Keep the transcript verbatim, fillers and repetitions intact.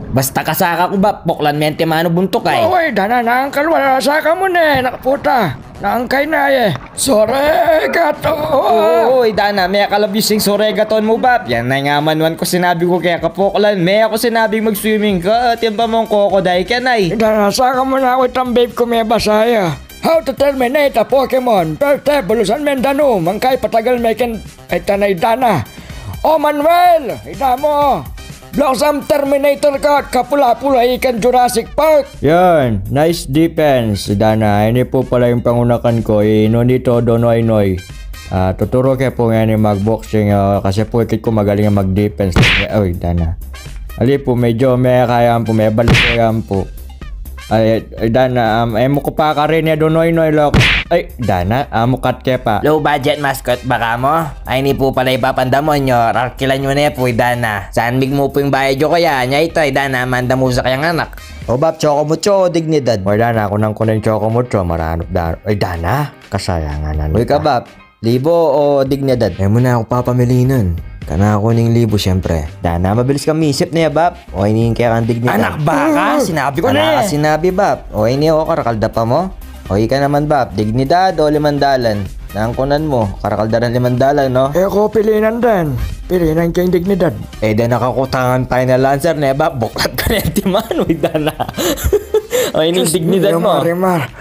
Basta kasaka ku, Bap, puklan me antimanu buntuk ay. Uy, Dana, nangkal, wala saka mu ne, nakaputa. Nangkay na e. Sorry, gato. Uy, Dana, mekalabis ing soregaton mu, Bap. Yan na ing amanuan ku, sinabi ku keka puklan me. Aku sinabing mag-swimming ka, atin pa mung kokoday ka na e. Dana, saka mu na ku itang vape ku, mebasa ya. How to terminate a Pokemon? First step, bulusan me ing danu, mangkay patagal me king, ay, tanay, Dana. O Manuel, ida mu. Block some Terminator ka at kapula-pula ikang Jurassic Park. Yan, nice defense, Dana. Ini pu pala ing pangunakan ku, i Nonito Donoynoy. Ah, tuturu ke pu ngeni mag-boxing, ah, kasi pu ikit ku magaling yang mag-defense. Uy, Dana. Ali pu, medyo mekaya pu, mebalik ku yan pu. Ay, ay, Dana, um, e mu ku pakarin ya, Donoynoy, loko. Ay, Dana, amu kat ke pa. Low budget mascot ba ka mu? Ay, ini pu pala i Bap Andamonyo, rarkilan yu ne pu, i Dana. San mig mu pu ing bayad yu kaya? Nya ita, i Dana, manda mu sa kayang anak. O Bap, Choco Mucho o Dignidad? Uy, Dana, kunan ku ne ing Choco Mucho, maranup da. Ay, Dana, kasayangan na. Uy ka, Bap. Libo o Dignidad? E mu na ku papamilinan. Kanaku ning libo, siyempre. Dana, mabilis kang misip ne, Bap. O ini ing kekang Dignidad. Anak baka, sinabi ku ne. Kanaku sinabi, Bap. O ini, o, karakal da pa mu. O ika naman, Bap. Dignidad o limang dalan? Nanu ing kunan mu? Karakal da ring limang dalan, no? E ku pilinan den. Pilinan ke ing Dignidad. E de, nakakutangan final answer ne, Bap. Buklat ka ne antimanu, i Dana. O ini ing Dignidad mu. Marimar.